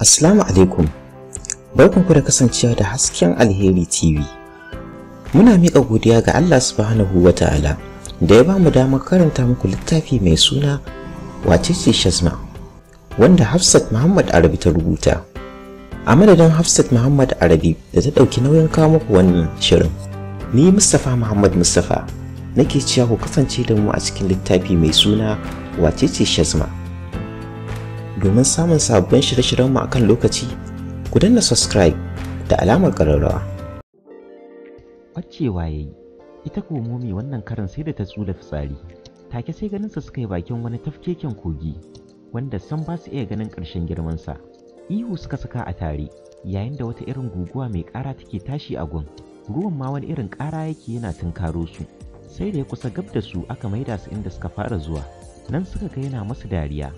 Assalamu alaikum. Barkanku da kasancewa da hasken Alheri TV. Muna miƙa godiya ga Allah subhanahu wa ta'ala da ya ba mu damar karanta muku littafi mai suna Wacece Shazma, wanda Hafsat Muhammad Arabi ta rubuta. A madadin Hafsat Muhammad Arabi da ta ɗauki nauyin kawo muku wannan shirin, ni Mustapha Muhammad Mustapha nake cewa ku kasance da mu a cikin littafi mai suna Wacece Shazma. Domin samun sabbin shirye-shiryenmu a kan lokaci, ku danna subscribe da alamar ƙararrawa. Ɓacewa ya yi, ita ko Momi wannan karan sai da ta tsula fitsari. Take sai ganinsa suka yi bakin wani tafkeken kogi, wanda sam ba su iya ganin ƙarshen girmansa. Ihu suka saka a tare, yayin da wata irin guguwa mai ƙara take tashi a gun. Ruwan ma wani irin ƙara yake yana tunkaro su. Sai da ya kusa gab da su aka maida su inda suka fara zuwa. Nan suka ga yana masu dariya.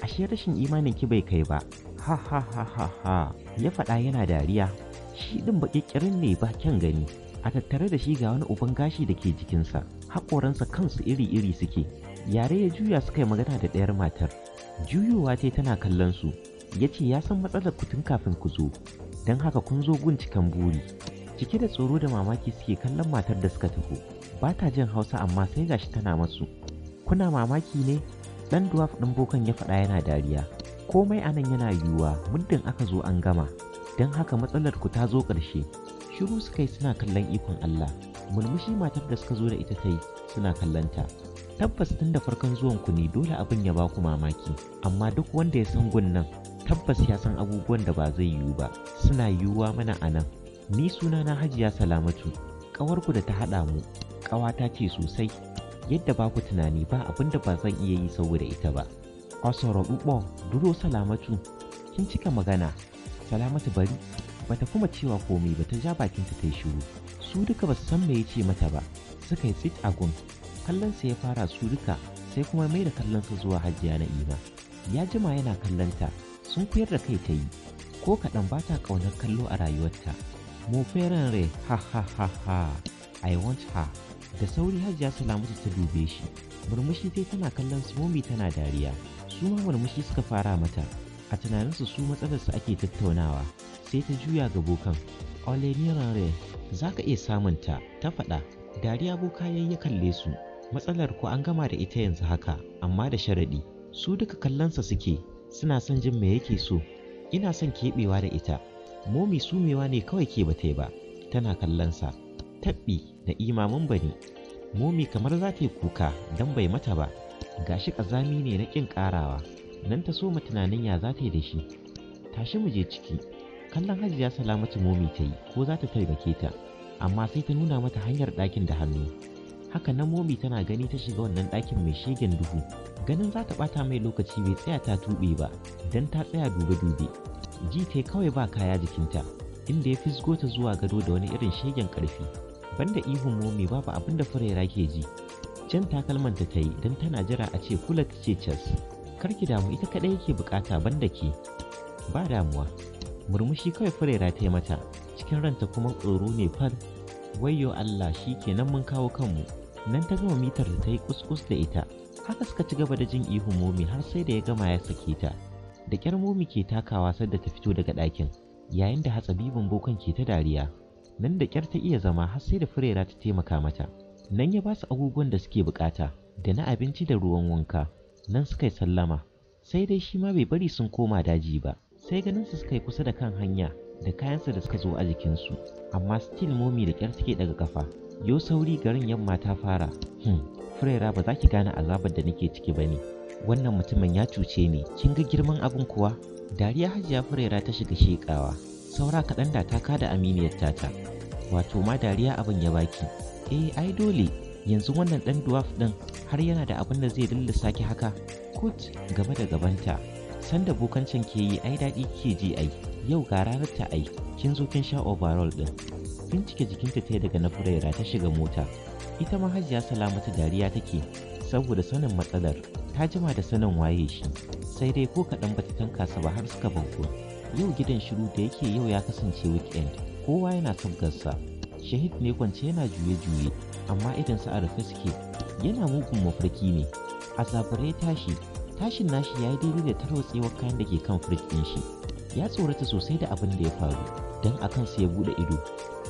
Ashe rashin imanin ki bai kai ba. Ha ha ha ha ha, ya faɗa yana dariya. Shi ɗin baƙiƙirin ne ba kyan gani. A tattare da shi ga wani uban gashi da ke jikinsa, haƙoransa kansu iri-iri suke. Yare ya juya suka yi magana da ɗayar matar. Juyowa tai tana kallon su, ya ce ya san matsalar ku tun kafin ku zo, don haka kun zo gun cikan buri. Cike da tsoro da mamaki suke kallon matar da suka taho. Ba ta jin Hausa, amma sai gashi tana masu. "Kuna mamaki ne?" Ɗan dwarf ɗin bokan ya faɗa yana dariya. "Komai anan yana yiwuwa muddin aka zo an gama, don haka matsalar ku ta zo ƙarshe." Shiru suka yi suna kallon ikon Allah. Murmushi matar da suka zo da ita ta yi suna kallon ta. "Tabbas tun da farkon zuwan ku ne, dole abin ya baku mamaki, amma duk wanda ya san gun nan tabbas ya san abubuwan da ba zai yiwu ba suna yiwuwa mana a nan. Ni suna na Hajiya Salamatu, ƙawarku da ta haɗa mu. Ƙawata ce sosai yadda ba ku tunani, ba abin da ba zan iya yi saboda ita ba." Osoro ɓuɓɓo duro, Salamatu, kin cika magana. Salamatu bari, bata kuma cewa komai ba, ta ja bakinta ta yi shiru. Su duka ba su san me ya ce mata ba, suka yi tsit a gun. Kallon sa ya fara su duka, sai kuma mai da kallon sa zuwa Hajiya Na'ima. Ya jima yana kallon ta, sun kuyar da kai ta yi, ko kaɗan ba ta ƙaunar kallo a rayuwarta. "Mo fẹ́ràn rẹ̀, ha ha ha ha, I want her." Da sauri Hajiya Salamatu ta dube shi. Murmushi dai tana kallon su Momi tana dariya. Su ma murmushi suka fara mata. A tunaninsu su matsalarsu ake tattaunawa. Sai ta juya ga bokan. "Olenirare, za ka iya samun ta," ta faɗa. Dariya boka yayi ya kalle su. "Matsalar ku an gama da ita yanzu haka, amma da sharaɗi." Su duka kallonsa suke, suna son jin me yake so. "Ina son keɓewa da ita." Momi sumewa ne kawai ke bata yi ba, tana kallonsa. Taɓɓi da imamun bane. Momi kamar za ta yi kuka don bai mata ba. Gashi ƙazami ne na ƙin ƙarawa. Nan ta soma tunanin ya za ta yi da shi. "Tashi mu je ciki." Kallon Hajiya Salamatu Momi ta yi ko za ta taimake ta, amma sai ta nuna mata hanyar ɗakin da hannu. Haka nan Momi tana gani ta shiga wannan ɗakin mai shegen duhu. Ganin za ta ɓata mai lokaci, bai tsaya ta tuɓe ba, don ta tsaya dube-dube. Ji ta kawai ba kaya jikinta, inda ya fisgo ta zuwa gado da wani irin shegen ƙarfi. Banda ihun Momi babu abin da Furaira ke ji. Jan takalmanta ta yi don tana jira a ce kula ta ce cas. "Kar ki damu, ita kaɗai yake bukata banda ke. Ba damuwa." Murmushi kawai Furaira ta yi mata, cikin ranta kuma tsoro ne fal. Wayyo Allah, shi kenan mun kawo kanmu. Nan ta gama mitar da ta yi kuskus da ita. Haka suka ci gaba da jin ihun Momi har sai da ya gama ya sake ta. Da ƙyar Momi ke takawa sadda ta fito daga ɗakin, yayin da hatsabibin bokan ke ta dariya. Nan da ƙyar ta iya zama har sai da Furera ta taimaka mata. Nan ya ba su abubuwan da suke bukata, da na abinci da ruwan wanka. Nan suka yi sallama. Sai dai shi ma bai bari sun koma daji ba. Sai ganin su suka yi kusa da kan hanya da kayansu da suka zo a jikinsu. Amma still Momi da ƙyar suke daga kafa. "Yo sauri, garin yamma ta fara." Furera, ba za ki gane azabar da nake ciki ba ne. Wannan mutumin ya cuce ni, kin ga girman abin kuwa?" Dariya Hajiya Furera ta shiga sheƙawa. Saura kaɗan da ta kada aminiyar tata. "Wato ma dariya abin ya baki?" "Eh, ai dole. Yanzu wannan ɗan dwarf ɗin har yana da abin da zai lullasa ki haka?" Kut gaba da gabanta. "Sanda bokancin ke yi ai daɗi ke ji ai. Yau ga ranar ta ai. Kin zo kin sha overall ɗin." Bincike jikinta ta daga na Furaira ta shiga mota. Ita ma Hajiya Salamatu dariya take saboda sanin matsalar. Ta jima da sanin waye shi. Sai dai ko kaɗan bata tanka sa ba har suka banko. Yau gidan shiru, da yake yau ya kasance weekend. Kowa yana sabgarsa. Shahid ne kwance yana juye-juye, amma idansa a rufe suke. Yana mugun mafarki ne. A zabure ya tashi. Tashin nashi ya yi daidai da tarwatsewar kayan da ke kan firij ɗin shi. Ya tsorata sosai da abin da ya faru, don a kansa ya buɗe ido.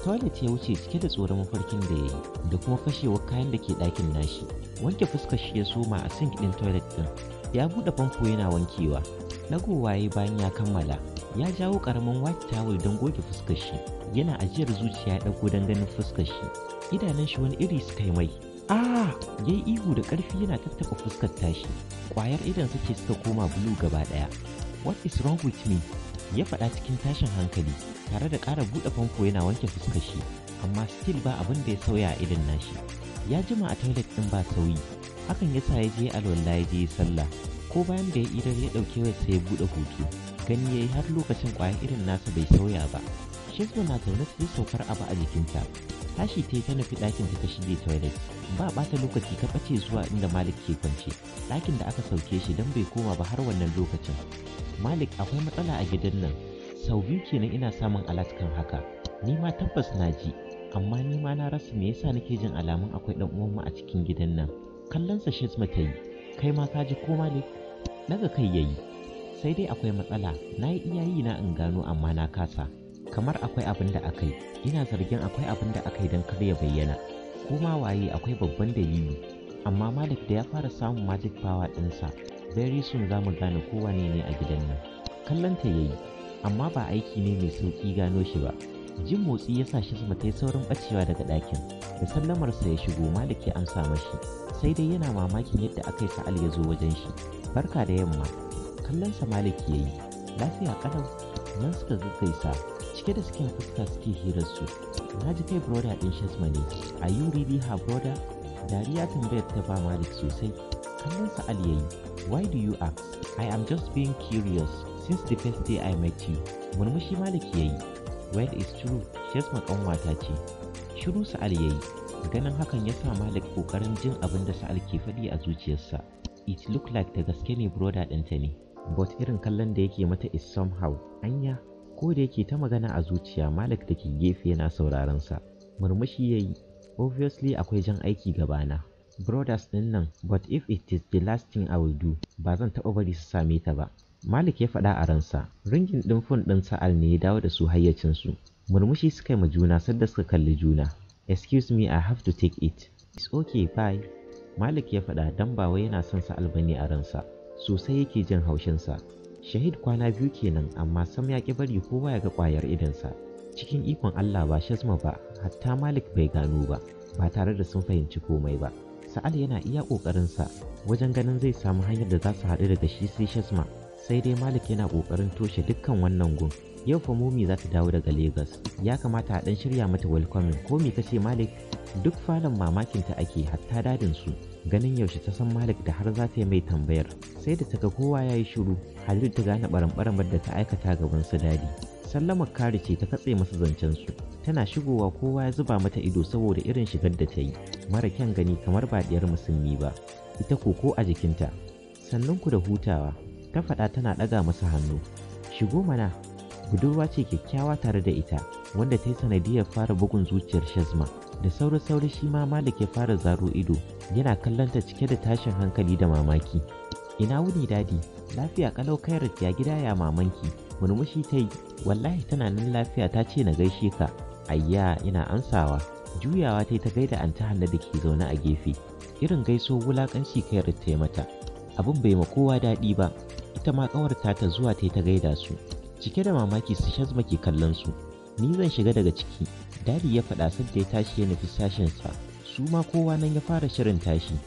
Toilet ya wuce cike da tsoron mafarkin da ya yi da kuma fashewar kayan da ke ɗakin nashi. Wanke fuskar shi ya soma a sink ɗin toilet ɗin. Ya buɗe famfo yana wankewa. Ɗagowa ya bayan ya kammala. Ya jawo ƙaramin white towel don goge fuskar shi. Yana ajiyar zuciya ya ɗago don ganin fuskar shi. Idanun shi wani iri suka yi mai. Ah! Ya yi ihu da ƙarfi yana tattaɓa fuskar tashi. Ƙwayar idonsa ce suka koma blue gaba ɗaya. "What is wrong with me?" ya faɗa cikin tashin hankali tare da ƙara buɗe famfo yana wanke fuskar shi, amma still ba abin da ya sauya a idon nashi. Ya jima a toilet ɗin ba sauyi. Hakan ya sa ya je alwala, ya je sallah. Ko bayan da ya idar, ya ɗauki wayar sai ya buɗe hoto. Gani ya yi har lokacin ƙwayar idon nasa bai sauya ba. Shazma na zaune ta ji saukar abu a jikinta. Tashi ta yi ta nufi ɗakin ta shige toilet. Ba ɓata lokaci ta ɓace zuwa inda Malik ke kwance. Ɗakin da aka sauke shi don bai koma ba har wannan lokacin. "Malik, akwai matsala a gidan nan. Sau biyu kenan ina samun alert kan haka." "Ni ma tabbas na ji. Amma ni ma na rasa me yasa nake jin alamun akwai ɗan uwanmu a cikin gidan nan." Kallonsa Shazma ta yi. "Kai ma ka ji ko, Malik?" Daga kai ya yi. "Sai dai akwai matsala. Na yi iya yi na in gano, amma na kasa. Kamar akwai abin da aka yi. Ina zargin akwai abin da aka yi don kar ya bayyana. Ko ma waye, akwai babban dalili. Amma Malik, da ya fara samun magic power ɗinsa, very soon za mu gane ko wane ne a gidan nan." Kallonta ya yi. "Amma ba aiki ne mai sauƙi gano shi ba." Jin motsi ya sa shi ta yi saurin ɓacewa daga ɗakin. Da sallamarsa ya shigo, Malik ya amsa mashi. Sai dai yana mamakin yadda aka yi Sa'al ya zo wajen shi. "Barka da yamma." Kallonsa Malik ya yi. "Lafiya ƙalau." Nan suka gaggaisa. Cike da sakin fuska suke hirarsu. "Na ji kai brother ɗin Shazma ne. Are you really her brother?" Dariya tambayar ta ba Malik sosai. Kallon Sa'al ya yi. "Why do you ask?" "I am just being curious since the first day I met you." Murmushi Malik ya yi. "Well, it's true. Shazma ƙanwata ce." Shiru Sa'al ya yi. Ganin hakan ya sa Malik ƙoƙarin jin abin da Sa'al ke faɗi a zuciyarsa. It look like da gaske ne brother ɗinta ne. But irin kallon da yake mata is somehow. Anya, ko da yake ta magana a zuciya, Malik da ke gefe yana sauraron sa. Murmushi ya yi. "Obviously akwai jan aiki gabana. Brothers ɗin nan, but if it is the last thing I will do, ba zan taɓa bari su same ta ba." Malik ya faɗa a ransa. Ringing ɗin phone ɗin Sa'al ne ya dawo da su hayyacinsu. Murmushi suka yi ma juna sadda suka kalli juna. "Excuse me, I have to take it." "It's okay, bye." Malik ya faɗa dan ba wai yana son Sa'al bane a ransa. Sosai yake jin haushinsa. Shahid kwana 2 kenan, amma sam ya ƙi bari kowa ya ga ƙwayar idonsa. Cikin ikon Allah, ba Shazma ba, hatta Malik bai gano ba, ba tare da sun fahimci komai ba. Sa'al yana iya ƙoƙarinsa wajen ganin zai samu hanyar da za su haɗu daga shi sai Shazma. Sai dai Malik yana ƙoƙarin toshe dukkan wannan gun. Yau fa Momi za ta dawo daga Lagos. Ya kamata a ɗan shirya mata welcoming, ko me kace, Malik? Duk falon mamakin ta ake, hatta dadin su. Ganin yaushe ta san Malik da har za ta yi mai tambayar. Sai da ta ga kowa ya yi shiru, Halil ta gane barambaramar da ta aikata gaban su Daddy. Sallamar Kari ce ta katse masa zancen su. Tana shigowa kowa ya zuba mata ido saboda irin shigar da ta yi. Mara kyan gani, kamar ba diyar musulmi ba. Ita koko a jikinta. "Sannun ku da hutawa," ta faɗa tana ɗaga masa hannu. "Shigo mana." Budurwa ce kyakkyawa tare da ita, wanda ta yi sanadiyar fara bugun zuciyar Shazma. Da sauri-sauri shi ma Malik ya fara zaro ido, yana kallonta cike da tashin hankali da mamaki. "Ina wuni, Daddy?" "Lafiya kalau, Kairat. Ya gida, ya mamanki?" Murmushi ta yi. "Wallahi tana nan lafiya, ta ce na gaishe ka." "Ayya, ina amsawa." Juyawa ta yi ta gaida Anti Hanna da ke zaune a gefe. Irin gaiso wulakanci Kairat ta yi mata. Abin bai ma kowa daɗi ba. Ita ma ƙawarta ta zuwa ta yi ta gaida su. Cike da mamaki su Shazma ke kallon su. "Ni zan shiga daga ciki," Daddy ya faɗa sadda ya tashi ya nufi sashensa. Su ma kowa nan ya fara shirin tashi.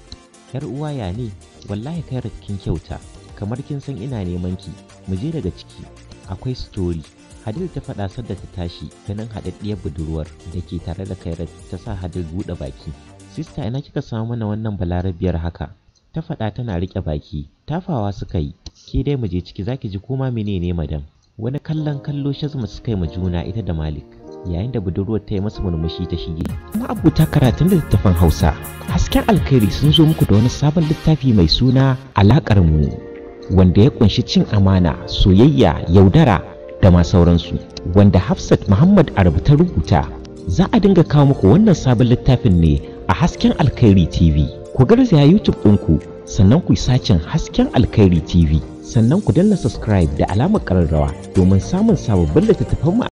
"Yar uwa, ya ne? Wallahi Kairat kin kyauta. Kamar kin san ina neman ki. Mu je daga ciki. Akwai story." Hadil ta faɗa sadda ta tashi. Ganin haɗaɗɗiyar budurwar da ke tare da Kairat ta sa Hadil buɗe baki. "Sister, ina kika samu mana wannan balarabiyar haka?" Ta faɗa tana riƙe baki. Tafawa suka yi. "Ke dai mu je ciki, zaki ji koma menene, madam." Wani kallon kallo Shazma suka yi ma juna ita da Malik, yayin da budurwar ta yi masa murmushi ta shige. Ma'abuta karatun littattafan Hausa, Hasken Alkhairi sun zo muku da wani sabon littafi mai suna Alaƙar Mu, wanda ya kunshi cin amana, soyayya, yaudara da ma sauransu, wanda Hafsat Muhammad Arabu ta rubuta. Za a dinga kawo muku wannan sabon littafin ne a Hasken Alkhairi TV. Ku garzaya YouTube ɗinku, sannan ku yi searching Hasken Alkhairi TV. Sannan ku danna subscribe da alamar ƙararrawa domin samun sababbin littattafanmu.